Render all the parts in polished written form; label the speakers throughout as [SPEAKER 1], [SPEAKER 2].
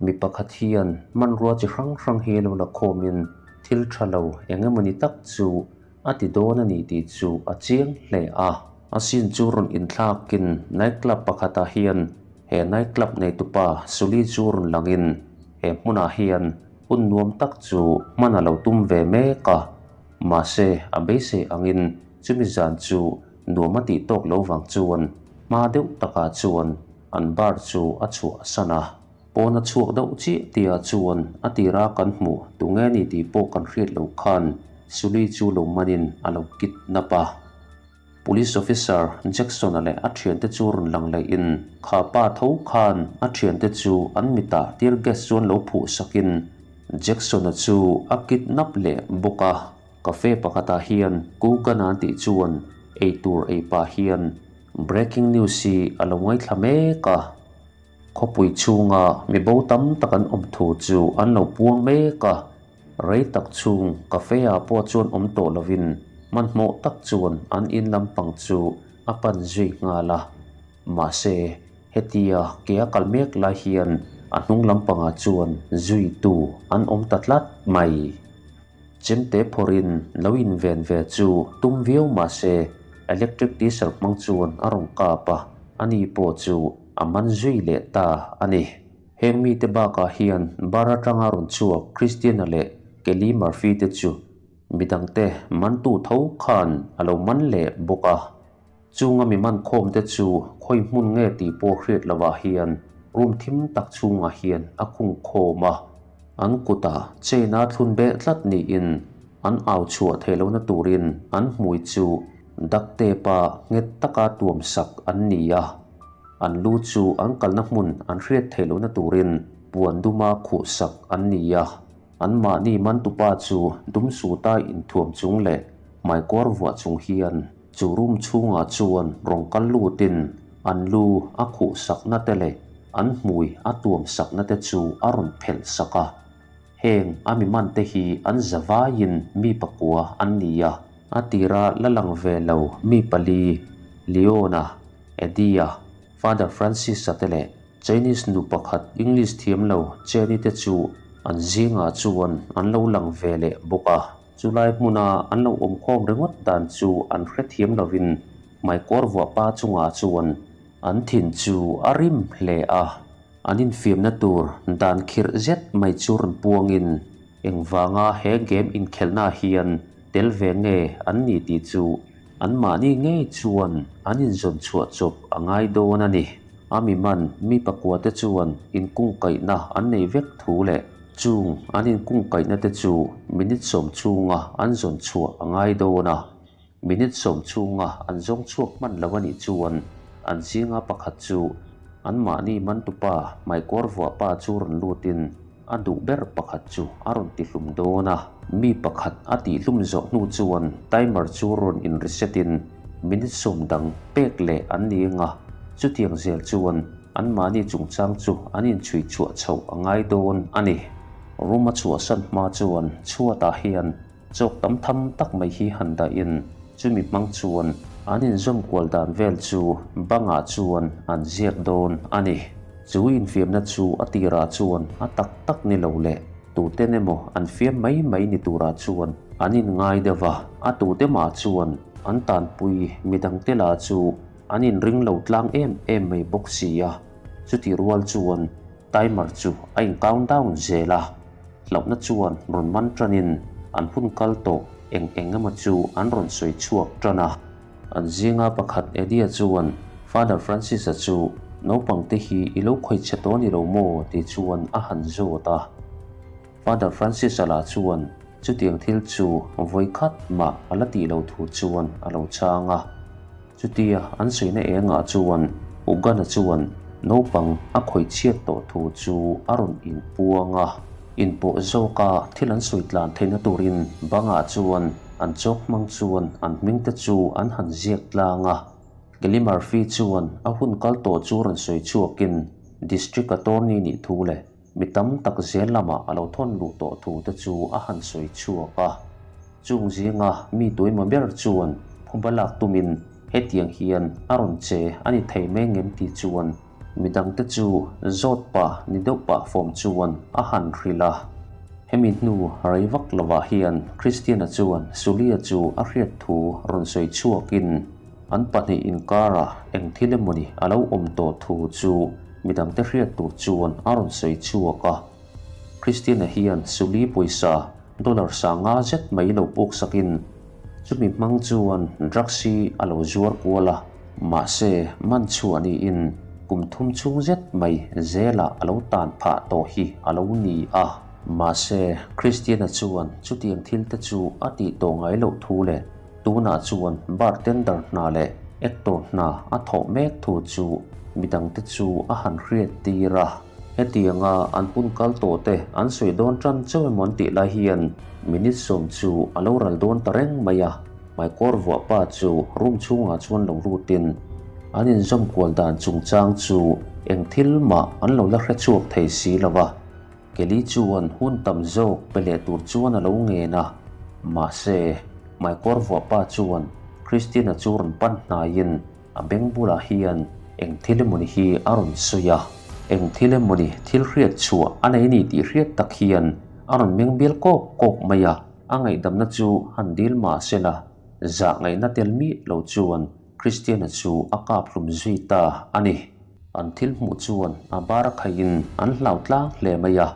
[SPEAKER 1] Mi pakhat hian hmanrua chi hrang hrang hi lo la khawmin thil tha lo eng emawni tak chu a ti dawn a ni tih chu a chiang hle a. A sin chu rawn inthlakin night club pakhatah hian he night club neitupa Suli chu rawn langin he hmunah hian hun nuam tak chu hman a lo tum ve mek a. Mahse, a beisei angin chumi zan chu nuam a tih tawk lo vang chuan hma deuh takah chuan an bar chu a chhuahsan a. Pawn a chhuak deuh chiah tia chuan a tira kan hmuh tunge ni tih pawh kan hriat loh khan Suli chu lo manin a lo kidnap a. Police officer Jackson-a leh a thiante chu rawn lang lehin kha pa tho khan a thiante chu an mitah tear gas chuan lo phuh sakin Jackson-a chu a kidnap leh bawk a. Cafe pakhatah hian Coogan-a tih chuan eitur ei pah hian breaking news hi a lo ngaithla mek a. Khawpui chhunga mi bo tam tak an awm thu chu an lo puang mek a, rei tak chhung cafe ah pawh chuan awm tawh lovin hmanhmawh tak chuan an in lampang chu a pan zui nghal a. Mahse, hetia ke a kal mek lai hian a hnung lampangah chuan zuitu an awm ta tlat mai. Chemte phawrhin lo inven ve chu tum viau mahse electric diesel hmang chuan a rawn kap a, ani pawh chu a man zui leh ta a ni. Heng mite bakah hian bar atanga rawn chhuak Christiana leh Kelly Murphy te chu midangte mantu tho khan a lo man leh bawk a. Chunga mi man khawm te chu khawi hmun nge tih pawh hriat lovah hian room thim tak chhungah hian a khung khawm a. An kutah chain a thlun beh tlat niin an au chhuah theih lohna turin an hmui chu duct tape a nghet taka tuam sak an ni a. An lu chu an kalna hmun an hriat theih lohna turin puan duma khuh sak an ni a. Anmahni mantupa chu dum suta inthuam chung leh hmaikawr vuah chung hian chu room chhungah chuan rawn kal lutin an lu a khuh sakna te leh an hmui a tuam sakna te chu a rawn phelh sak a. Heng a mi man te hi an zavaiin mi pakua an ni a. A tira la lang ve lo mi pali, Leona, Eddie-a, Father Francis-a te leh Chinese nu pakhat English thiam lo Jenny te chu an zingah chuan an lo lang ve leh bawk a. Chulai hmuna an lo awmkhawm ringawt dan chu an hrethiam lovin hmaikawr vuah pa chungah chuan an thin chu a rim hle a. An infiamna tur dan khirh zet mai chu rawn puangin engvanga he game inkhelhna hian tel ve nge an ni tih chu anmahni ngei chuan an inzawn chhuah chawp a ngai dawn a ni. A mi man mi pakuate chuan inkungkaihna an nei vek thu leh chung an inkungkaihna te chu minute sawm chhunga an zawn chhuah a ngai dawn a. Minute sawm chhunga an zawng chhuak hman lo a nih chuan an zinga pakhat chu anmahni mantupa hmaikawr vuahpa chu rawn lutin a duh ber pakhat chu a rawn tihlum dawn a. Mi pakhat a tihlum zawh hnu chuan timer chu rawn in reset in minute sawm dang pek leh an ni anga chutiang zel chuan anmahni chungchang chu an inchhui chhuah chhoh a ngai dawn a ni. Room a chhuahsan hma chuan chhuatah hian Chawk tam tham tak mai hi han dahin chumi hmang chuan an inzawm kual dan vel chu bangah chuan an ziak dawn a ni. Chu infiamna chu a tirah chuan a tak tak ni lo leh tuten emaw an fiam mai mai ni turah chuan an inngai deuh a, a tute mah chuan an tanpui midangte lah chu an inring lo tlang em em mai bawk si a, chutih rual chuan timer chu a in count down zel a. Hlauhna chuan rawn man tanin an hun kal tawh eng eng emaw chu an rawn sawi chhuak tan a. An zinga pakhat Eddie-a chuan Father Francis-a chu naupang te hi i lo khawih che tawh a ni lo maw tih chuan a han zawt a. Father Francis-a lah chuan chutiang thil chu vawi khat mah a la tih lo thu chuan a lo chhang a. Chutia an sawina engah chuan Uganda chuan naupang a khawih chhiat tawh thu chu a rawn inpuang a. Inpawh zawka thil an sawi tlan theihna turin bangah chuan an chawk hmang chuan an hmingte chu an han ziak tlang a. Kelly Murphy chuan a hun kal tawh chu rawn sawi chhuakin District Attorney nih thu leh mi tam tak zel lamah a lo thawn luh tawh thu te chu a han sawi chhuak a. Chung zinga mi tuaima ber chuan phuba lak tumin hetiang hian a rawn che a ni thei mai ngem tih chuan Midangte chu zawt pah ni deuh pah fawm chuan a han hrilh a. Hemi hnu rei vak lovah hian Christiana chuan Sulia chu a hriat thu rawn sawi chhuakin an pahnih inkarah eng thil emawni a lo awm tawh thu chu midangte hriat tur chuan a rawn sawi chhuak a. Christiana hian Suli pawisa dollar sanga zet mai lo puk sakin chumi hmang chuan drugs hi a lo zuar kual a, mahse man chhuah niin kum thum chhung zet mai zelah a lo tan phah tawh hi a lo ni a. Mahse Christiana chuan chutiang thil te chu a tih tawh ngai loh thu leh tunah chuan bartender hna leh actor hna a thawh mek thu chu midangte chu a han hriat tir a. Hetianga an hun kal tawh te an sawi dawn tan chauh emaw an tih lai hian minute sawm chu a lo ral dawn ta reng mai a, hmaikawr vuah pa chu room chhungah chuan lo lutin an inzawm kual dan chungchang chu eng thil mah an lo la hre chhuak thei si lo va. Kelly chuan hun tam zawk pe leh tur chuan a lo ngen a, mahse hmaikawr vuah pa chuan Christina chu rawn pan hnaiin A beng bulah hian eng thil emawni hi a rawn sawi a, eng thil emawni thil hriat chhuah a nei ni tih hriat tak hian a rawn meng bial kawk kawk mai a, a ngaihdamna chu han dil mah se la, zah ngaihna tel miah lo chuan Christiana chu a kap hlum zui ta a ni. An thil hmuh chuan a bar a khaihin an hlau tlang hle mai a,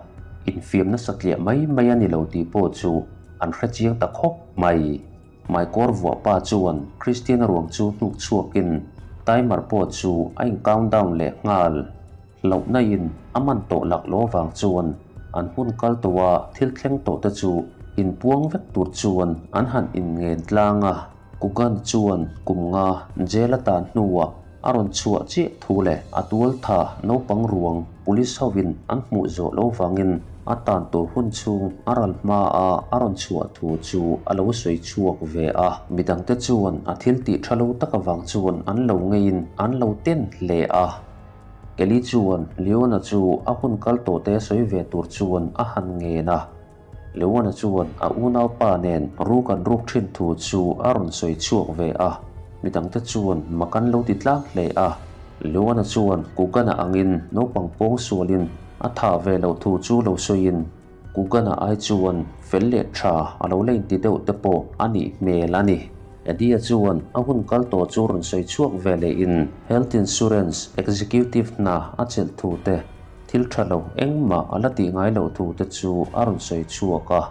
[SPEAKER 1] infiamna satliah mai mai a ni lo tih pawh chu an hre chiang ta khawp mai. Hmaikawr vuah pa chuan Christiana ruang chu hnuk chhuakin timer pawh chu a in count down leh nghal. Hlauhna in a man tawh lak lo avang chuan an hun kal tawh a thil thleng tawh te chu inpuang vek tur chuan an han in ngen tlang a. Kugan chuan kum nga jail a tan hnuah a rawn chhuah chiah thu leh a tualtha naupang ruang police hovin an hmuh zawh lo vangin a tan tur hun chhung a ral hma a a rawn chhuah thu chu a lo sawi chhuak ve a. Midangte chuan a thil tih tha lo tak avang chuan an lo ngeiin an lo ten hle a. Kelly chuan Leona chu a hun kal tawhte sawi ve tur chuan a han ngen a. Leona chuan a unaupa nen ruk an ruk thin thu chu a rawn sawi chhuak ve a, midangte chuan mak an lo ti tlang hle a. Leona chuan Kugan-a angin naupang pawng sualin a thah ve loh thu chu lo sawiin Kugan-a ai chuan fel leh tha a lo la inti deuh te pawh a nih hmel a ni. Eddie-a chuan a hun kal tawh chu rawn sawi chhuak ve lehin Health Insurance Executive hna a chelh thu te, Thil tha lo engmah a la tih ngai loh thu te chu a rawn sawi chhuak a.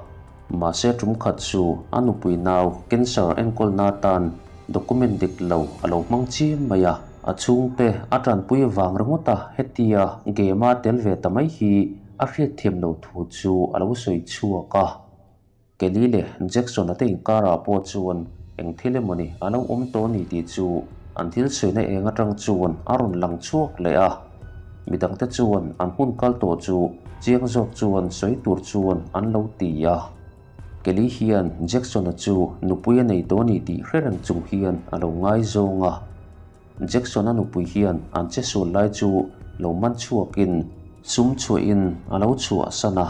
[SPEAKER 1] Mahse tum khat chu a nupui nau cancer enkawlna atan document dik lo a lo hmang chiam mai a. A chhungte a tanpui vang ringawt a hetia game a tel ve ta mai hi a hriatthiam loh thu chu a lo sawi chhuak a. Kelly leh Jackson-a te inkarah pawh chuan eng thil emawni a lo awm tawh a ni tih chu an thil sawina eng atang chuan a rawn lang chhuak leh a. Midangte chuan an hun kal tawh chu chiang zawk chuan sawi tur chuan an lo ti a. Kelly hian Jackson-a chu nupui a nei tawh a ni tih hre reng chung hian a lo ngaizawng a. Jackson-a nupui hian an che sual lai chu lo man chhuakin sum chhuahin a lo chhuahsan a,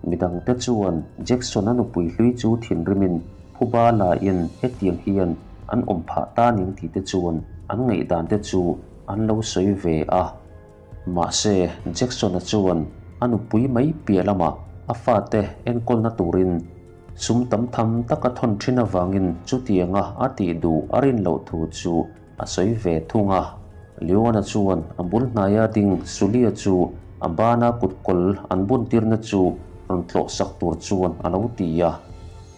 [SPEAKER 1] midangte chuan Jackson-a nupui hlui chu thinrimin phuba laiin hetiang hian an awm phah ta ning tih te chuan an ngaihdan te chu an lo sawi ve a. Mahse, Jackson-a chuan a nupui mai piah lamah a fate enkawlna turin Sum tam tham taka thawn thin avangin chutianga a tih duh a rin loh thu chu a sawi ve thung a. Leona chuan a bul hnaia ding Sulia chu a bana kutkawl an buntirna chu rawn tlawh sak tur chuan a lo ti a.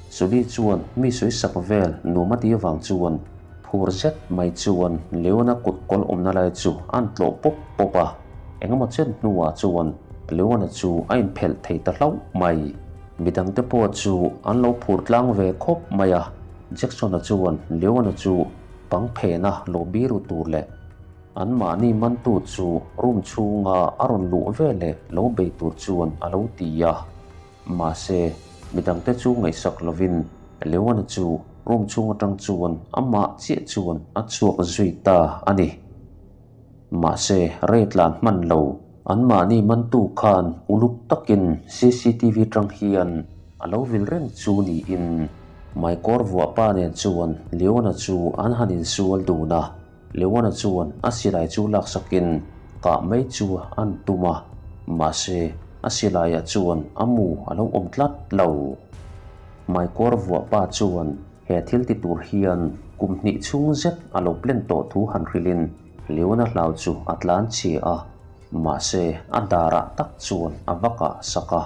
[SPEAKER 1] Suli chuan mi sawi sak vel nuam a ti avang chuan phur zet mai chuan Leona kutkawl awmna lai chu a'n tlawh pawp pawp a. Engemaw chen hnuah chuan Leona chu a inphelh thei ta hlauh mai. Midangte pawh chu an lo phur tlang ve khawp mai a, Jackson-a chuan Leona chu pang phena lo biru tur leh anmahni mantu chu room chhunga a rawn luh ve leh lo bei tur chuan a lo ti a. Mahse, midangte chu ngaihsak lovin Leona chu room chhung atang chuan amah chiah chuan a chhuak zui ta a ni. Mahse, rei tlan hman lo. Anmahni mantu khan uluk takin cctv tang hian a lo vil reng chu niin Maikawr vuah pa nen chuan Leona chu an han insual dun a. Leona chuan a silai chu laksakin kah mai chu an tum a, mahse a silaiah chuan a mu a lo awm tlat lo. Hmaikawr vuah pa chuan he thil ti tur hian kum hnih chhung zet a lo plan tawh thu han hrilhin Leona hlau chu a tlan chhia a, mahse a darah tak chuan a va kah sak a.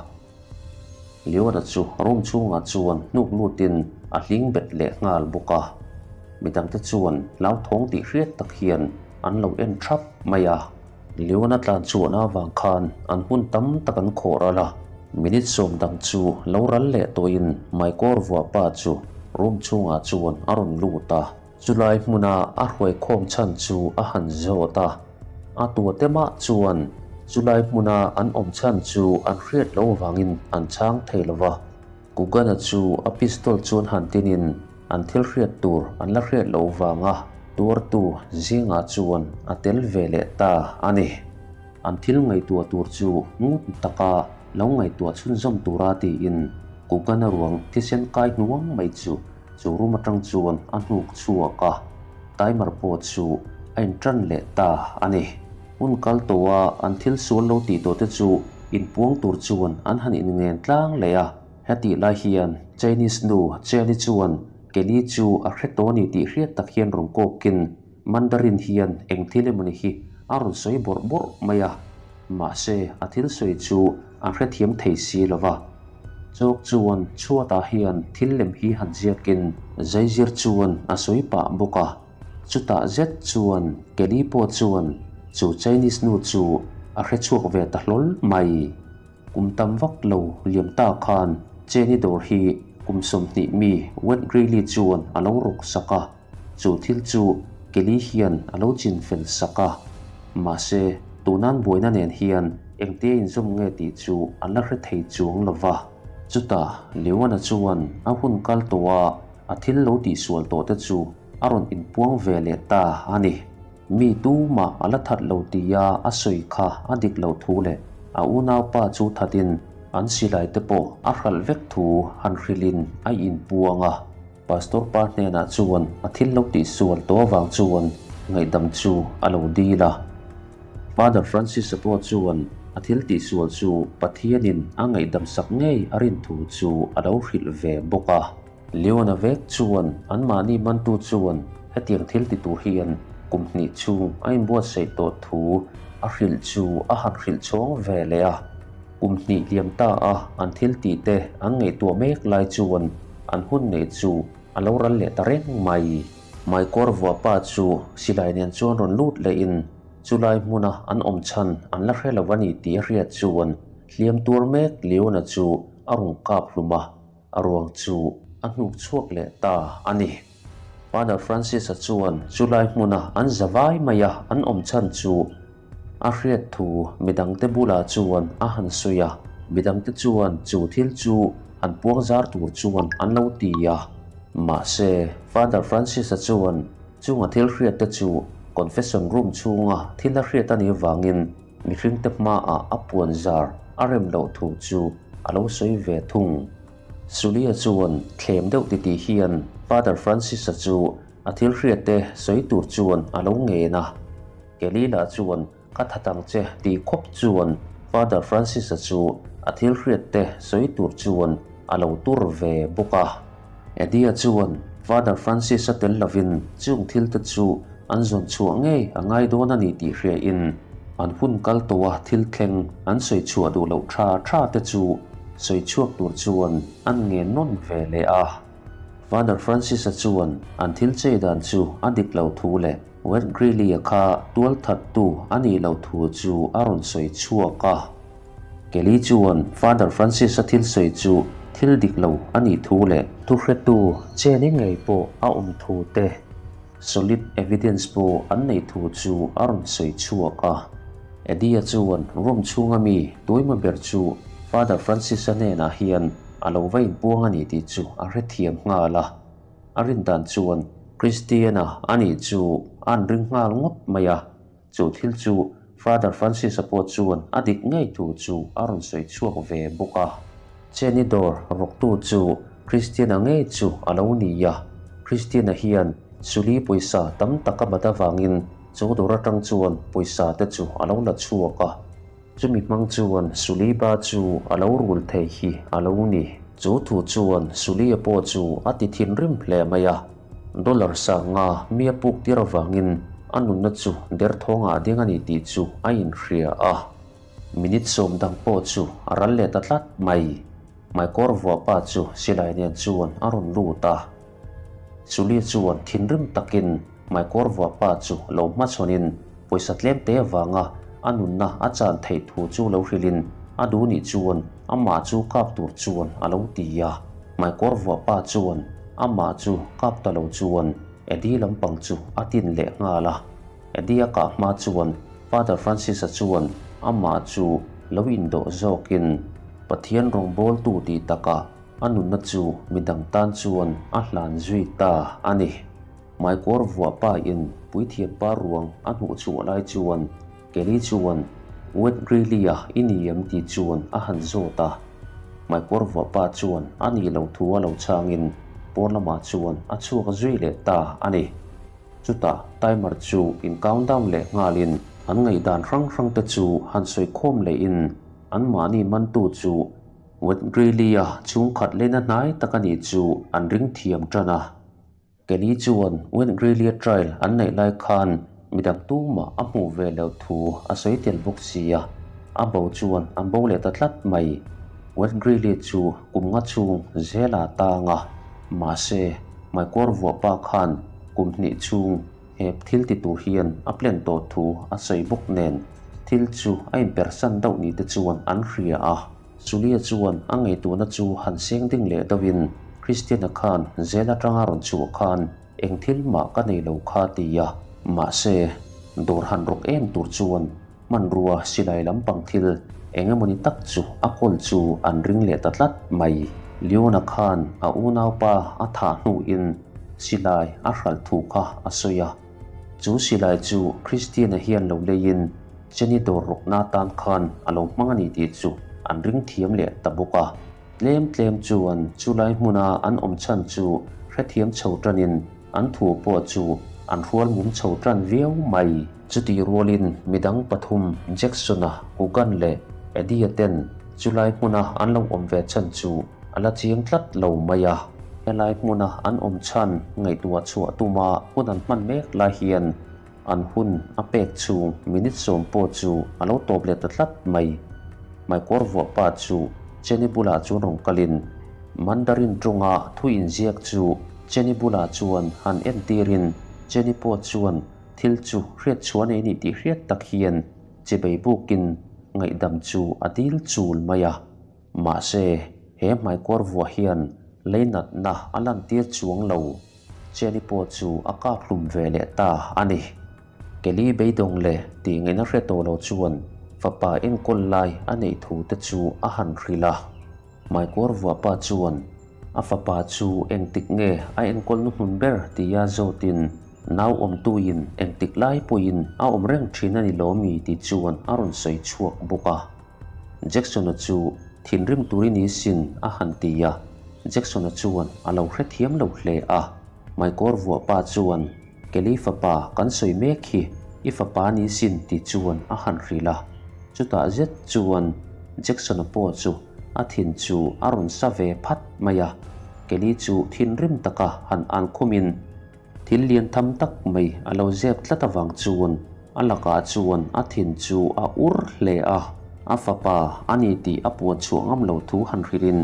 [SPEAKER 1] Leona chu room chhungah chuan hnuk lutin a hling bet leh nghal bawk a. Midangte chuan hlauthawng tih hriat tak hian an lo en thap mai a. Leona tlan chhuahna avang khan an hun tam tak an khawh ral a, minute sawm dang chu lo ral leh tawhin Maikawr vuah pa chu room chhungah chuan a rawn lut a. Chulai hmuna a hruaikhawm chhan chu a han zawt a, a tuate mah chuan chulai hmuna an awm chhan chu an hriat loh vangin an chhang thei lo va. Coogan-a chu a pistol chuan han tinin an thil hriat tur an la hriat loh vanga tuartu zingah chuan a tel ve leh ta a ni. An thil ngaihtuah tur chu ngut taka lo ngaihtuah chhunzawm tura tiin Coogan-a ruang thisen kai hnuang mai chu Chu room atang chuan a hnuk chhuak a, timer pawh chu a intan leh ta a ni. Hun kal tawha an thil sual lo tih tawh te chu inpuang tur chuan an han inngen tlang leh a. Hetih lai hian Chinese nu Chen-i chuan Kelly chu a hre tawh a ni tih hriat tak hian rawn kawkin Mandarin hian eng thil emawni hi a rawn sawi bawrh bawrh mai a, mahse a thil sawi chu an hrethiam thei si lo va. Chawk chuan chhuatah hian thil lem hi han ziakin zaizir chuan a sawi pah bawk a, chutah zet chuan Kelly pawh chuan chu Chinese nu chu a hrechhuak ve ta hlawl mai. Kum tam vak lo liam ta khan Chenny dawr hi kum 20 mi Wet Greeley chuan a lo rawk sak a, chu thil chu Kelly hian a lo chin fel sak a. Mahse, tunan buaina nen hian engtia inzawm nge tih chu an la hre thei chuang lo va. Chutah Leona chuan a hun kal tawh a, a thil lo tihsual tawh te chu a rawn inpuang ve leh ta a ni. Mi tumah a la that lo tia a sawi kha a dik lo thu leh a unaupa chu thatin an silai te pawh a hralh vek thu han hrilhin a inpuang a. Pastor pa hnenah chuan a thil lo tihsual tawh avang chuan ngaihdam chu a lo dil a. Father Francis-a pawh chuan a thil tihsual chu Pathianin a ngaihdam sak ngei a rin thu chu a lo hrilh ve bawk a. Leona vek chuan anmahni mantu chuan hetiang thil ti tur hian kum hnih chhung a inbuatsaih tawh thu a hrilh chu a han hrilh chhawng ve leh a. Kum hnih liam ta a an thil tih te an ngaihtuah mek lai chuan an hun neih chu a lo ral leh ta reng mai. Hmaikawr vuah pa chu silai nen chuan rawn lut lehin chulai hmuna an awm chhan an la hre lo a ni tih a hriat chuan hliam tuar mek Leona chu a rawn kap hlum a, a ruang chu a hnuk chhuak leh ta a ni. Father Francis-a chuan chulai hmuna an za vai mai a an awm chhan chu A hriat thu midangte bulah chuan a han sawi a, midangte chuan chu thil chu an puang zar tur chuan an lo ti a. Mahse, Father Francis-a chuan chunga thil hriatte chu confession room chhunga thil a hriat a nih avangin mihringte hmaah a puan zar a rem loh thu chu a lo sawi ve thung. Sulia chuan thlem deuh titih hian Father Francis-a chu a thil hriatte sawi tur chuan a lo ngen a. Kelila chuan ka that ang che tih khawp chuan Father Francis-a chu a thil hriat te sawi tur chuan a lo tur ve bawk a. Eddie-a chuan Father Francis-a tel lovin chung thil te chu an zawn chhuah ngei a ngai dawn a ni tih hriain an hun kal tawha thil thleng an sawi chhuah duh loh tha tha te chu sawi chhuak tur chuan an ngen nawn ve leh a. Father Francis-a chuan an thil chei dan chu a dik lo thu leh Wet Greeley-a kha tualthattu a nih loh thu chu a rawn sawi chhuak a. Kelly chuan Father Francis-a thil sawi chu thil dik lo a nih thu leh thuhretu Jenny ngei pawh a awm thu te, solid evidence pawh an neih thu chu a rawn sawi chhuak a. Eddie-a chuan room chhunga mi tuaima ber chu Father Francis-a hnenah hian a lo va inpuang a ni tih chu a hrethiam nghal a. A rin dan chuan Christiana a nih chu a an ring nghal ngawt mai a, chu thil chu Father Francis-a pawh chuan a dik ngei thu chu a rawn sawi chhuak ve bawk a. Jenny dawr rawktu chu Christiana ngei chu a lo ni a, Christiana hian Suli pawisa tam tak a bat avangin. Chu dawr atang chuan pawisa te chu a lo la chhuak a, chumi hmang chuan Suliba chu a lo rul thei hi a lo ni. Chu thu chuan Sulia pawh chu a ti thinrim hle mai a, dollar sanga mi a puk tir avangin a nunna chu derthawngah a ding a ni tih chu a inhria a. Minute sawm dang pawh chu a ral leh ta tlat mai. Hmaikawr vuahpa chu silai nen chuan a rawn lut a. Suli chuan thinrim takin hmaikawr vuahpa chu lo hmachhawnin pawisa tlem te avanga a nunna a chan theih thu chu lo hrilhin a duh nih chuan amah chu kap tur chuan a lo ti a. Hmaikawr vuahpa chuan amah chu kap ta lo chuan Eddie lampang chu a tin leh nghal a. Eddie a kah hma chuan Father Francis-a chuan amah chu lo indawh zawkin Pathian rawngbawltu tih takah a nunna chu midang tan chuan a hlan zui ta a ni. Hmaikawr vuah pa in puithiam pa ruang a hnuh chhuah lai chuan Kelly chuan Wet Greeley-a i ni em tih chuan a han zawt a. Hmaikawr vuah pa chuan a nih loh thu a lo chhangin pawn lamah chuan a chhuak zui leh ta a ni. Chutah timer chu in countdown leh nghalin an ngaihdan hrang hrang te chu han sawi khawm lehin anmahni mantu chu Wet Greeley-a chhungkhat lehna hnai tak a nih chu an ring thiam tan a. Kelly chuan Wet Greeley-a trial an neih lai khan midang tumah a hmuh ve loh thu a sawi tel bawk si a, a bo chuan an bo leh ta tlat mai. Wet Greeley chu kum nga chhung zela tang a, mahse hmaikawr vuah pa khan kum hnih chhung he thil ti tur hian a plan tawh thu a sawi bawk nen thil chu a inpersan deuh ni te chuan an hria a. Julia chuan a ngaihtuahna chu han seng ding leh deuhin Christiana khan zel atanga rawn chhuah khan eng thil mah ka nei lo kha ti a, mahse dawr han rawk em tur chuan hmanrua silai lampang thil eng emawni tak chu a kawl chu an ring leh ta tlat mai. Leona khan a unaupa a thah hnuin silai a hralh thu kha a sawi a. Chu silai chu Christiana hian lo leiin Jenny dawr rawkna atan khan a lo hmang a ni tih chu an ring thiam leh ta bawk a. Tlem tlem chuan chulai hmuna an awm chhan chu hrethiam chho tanin an thu pawh chu an hrual mum chho tan viau mai. Chutih rualin midang pathum Jackson-a, Hogan leh Eddie-a ten chulai hmuna an lo awm ve chhan chu a la chiang tlat lo mai a. Helai hmuna an awm chhan ngaihtuah chhuah tuma hun an hman mek lai hian An hun a pek chhung minute sawm pawh chu a lo tawp leh ta tlat mai. Hmaikawr vuah pa chu Jenny bulah chuan rawn kalin Mandarin tawnga thu inziak chu Jenny bulah chuan han entirin Jenny pawh chuan thil chu hriat chhuah nei nih tih hriat tak hian chibei bukin ngaihdam chu a dil chul mai a. Mahse, he hmaikawr vuah hian leinatna a lantir chuang lo. Jenny pawh chu a kap hlum ve leh ta a ni. Kelly beidawng leh tih ngaihna hre tawh lo chuan fapa enkawl lai a neih thu te chu a han hrilh a. Hmaikawr vuahpa chuan a fapa chu engtik nge a enkawl nu hmun ber tia zawtin nau awmtuin engtik lai pawhin a awm reng thin a ni lawmi tih chuan a rawn sawi chhuak bawk a. Jackson-a chu thinrim turin i sin a han ti a, Jackson-a chuan a lo hrethiam lo hle a. Hmaikawr vuah pa chuan, Kelly fapa kan sawi mek hi i fapa ni sin ti chuan a han hrilh a. Chutah zet chuan Jackson-a pawh chu a thin chu a rawn sa ve phat mai a, Kelly chu thinrim taka han an khumin, Thil lian tham tak mai a lo zep tlat avang chuan a lakah chuan a thin chu a ur hle a, a fapa a ni tih a puan chhuah ngam lo thu han hrilhin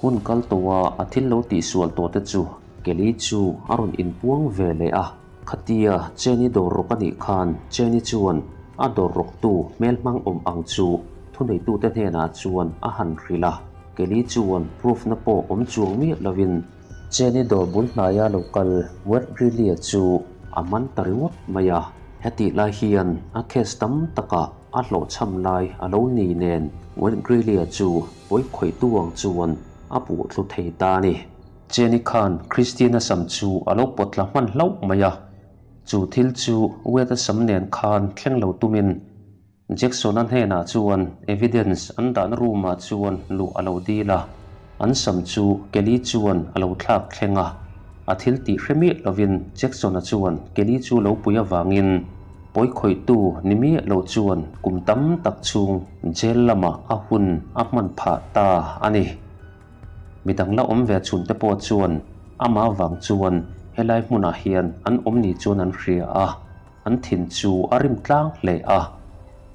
[SPEAKER 1] hun kal tawha a thil lo tihsual tawh te chu Kelly chu a rawn inpuang ve leh a. Khatia Jenny dawr rawk a nih khan Jenny chuan a dawr rawktu hmelhmang awm ang chu thuneitute hnenah chuan a han hrilh a, Kelly chuan proof na pawh awm chuang miah lovin Jenny dawr bul hnaia lo kal Wet Greeley-a chu a man ta ringawt mai a. Hetih lai hian a case tam takah a hlawhchham lai a lo ni nen Wet Greeley-a chu pawi khawihtu ang chuan a puh thlu thei ta a ni. Jenny khan Christian-a sam chu a lo pawt tla hman hlauh mai a, chu thil chu Wet-a sam nen khan thleng lo tumin Jackson-a hnenah chuan evidence an dahna room-ah chuan luh a lo dil a, an sam chu Kelly chuan a lo thlak thleng a. A thil tih hre miah lovin Jackson-a chuan Kelly chu lo pui avangin Pawikhawihtu ni miah lo chuan kum tam tak chhung jail lamah a hun a hman phah ta a ni. Midang la awm ve chhunte pawh chuan amah vang chuan helai hmunah hian an awm ni chuan an hria a, an thin chu a rim tlang hle a.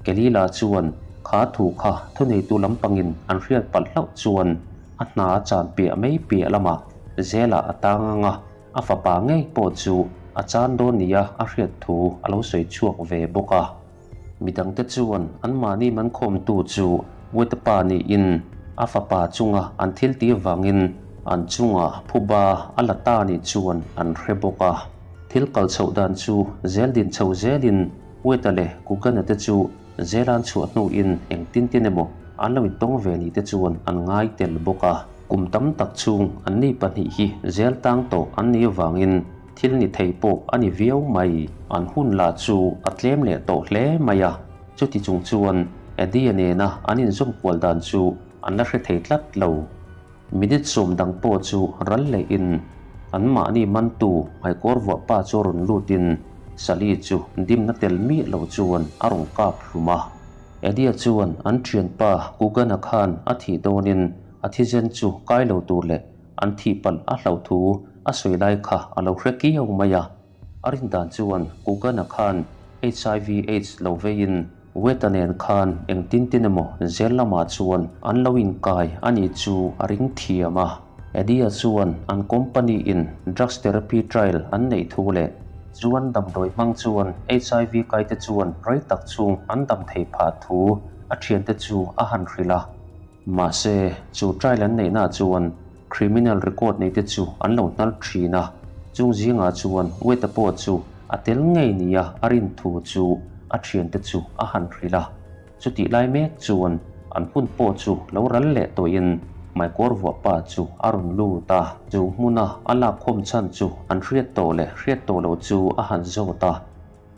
[SPEAKER 1] Kelila chuan kha thu kha thuneitu lampangin an hriat palh hlauh chuan a hna a chan piah mai piah lamah zelah a tang ang a, a fapa ngei pawh chu a chan dawn nia a hriat thu a lo sawi chhuak ve bawk a. Midangte chuan anmahni mankhawmtu chu Wetapa niin a fapa chunga an thil tih avangin an chunga phuba a la ta nih chuan an hre bawk a. Thil kal chhoh dan chu zel din chho zelin Weta leh Kugana te chu Zelan chhuah hnuin engtin tin emaw an lo intawng ve ni te chuan an ngai tel bawk a. Kum tam tak chhung anni pahnih hi zel tang tawh an nih avangin thil ni thei pawh a ni viau mai. An hun lah chu a tlem leh tawh hle mai a, chuti chung chuan Eddie-a nena an inzawm kual dan chu an la hre thei tlat lo. Minute sawm dang pawh chu ral lehin anmahni mantu hmaikawr vuah pa chu a rawn lutin Sally chu dimna tel miah lo chuan a rawn kap hlum a. Eddie-a chuan an thianpa Coogan-a khan a thih dawnin a thizen chu kai lo tur leh an thih palh a hlauh thu a sawi lai kha a lo hre kiau mai a. A rin dan chuan Coogan-a khan HIV AIDS lo veiin Weta nen khan engtin tin emaw zel lamah chuan an lo inkai a nih chu a ring thiam a. Eddie-a chuan an company in drugs therapy trial an neih thu leh chuan damdawi hmang chuan HIV kaite chuan rei tak chhung an dam thei phah thu a thiante chu a han hrilh a. Mahse, chu trial an neihnaah chuan criminal record neite chu an lo hnal thin a, chung zingah chuan Weta pawh chu a tel ngei nia a rin thu chu a thiante chu a han hrilh a. Chutih lai mek chuan an hun pawh chu lo ral leh tawhin hmaikawr vuah pa chu a rawn lut a, chu hmuna a lakkhawm chhan chu an hriat tawh leh hriat tawh loh chu a han zawt a.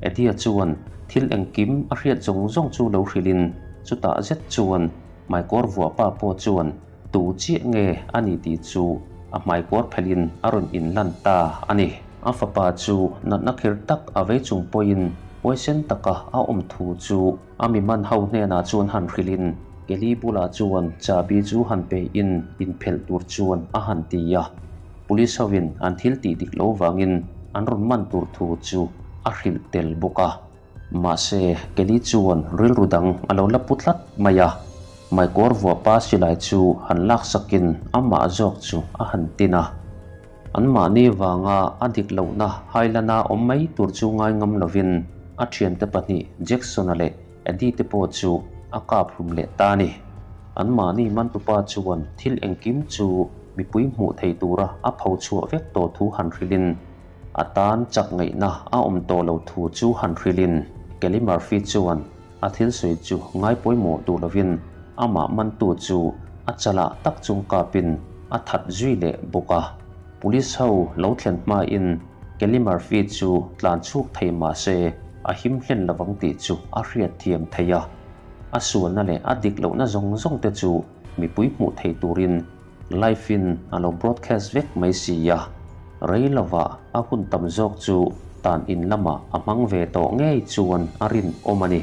[SPEAKER 1] Eddie-a chuan thil engkim a hriat zawng zawng chu lo hrilhin chutah zet chuan hmaikawr vuah pa pawh chuan tu chiah nge a ni tih chu a hmaikawr phelhin a rawn inlan ta a ni. A fapa chu natna khir tak a vei chung pawhin huaisen taka a awm thu chu a mi man ho hnenah chuan han hrilhin Kelly bulah chuan chahbi chu han peihin inphelh tur chuan a han ti a. Police hovin an thil tih dik lo vangin an rawn man tur thu chu a hrilh tel bawk a. Mahse, Kelly chuan rilru dang a lo la pu tlat mai a, Maikawr vuahpa silai chu han laksakin amah zawk chu a han tin a. Anmahni vanga a dik lohna hailana awm mai tur chu ngai ngam lovin a thiante pahnih Jackson-a leh Eddie te pawh chu a kap hlum leh ta a ni. Anmahni mantupa chuan thil engkim chu mipui hmuh thei tura a pho chhuah vek tawh thu han hrilhin, a tan chak ngaihna a awm tawh lo thu chu han hrilhin, Kelly Murphy chuan a thil sawi chu ngai pawimawh duh lovin amah mantu chu a chalah tak chung kapin a that zui leh bawk a. Police ho lo thlen hmain Kelly Murphy chu tlan chhuak thei mah se a him hlen lovang tih chu a hriat thiam thei a. A sualna leh a dik lohna zawng zawng te chu mipui hmuh thei turin live in a lo broadcast vek mai si a. Rei lovah a hun tam zawk chu tan in lamah a hmang ve tawh ngei chuan a rinawm a ni.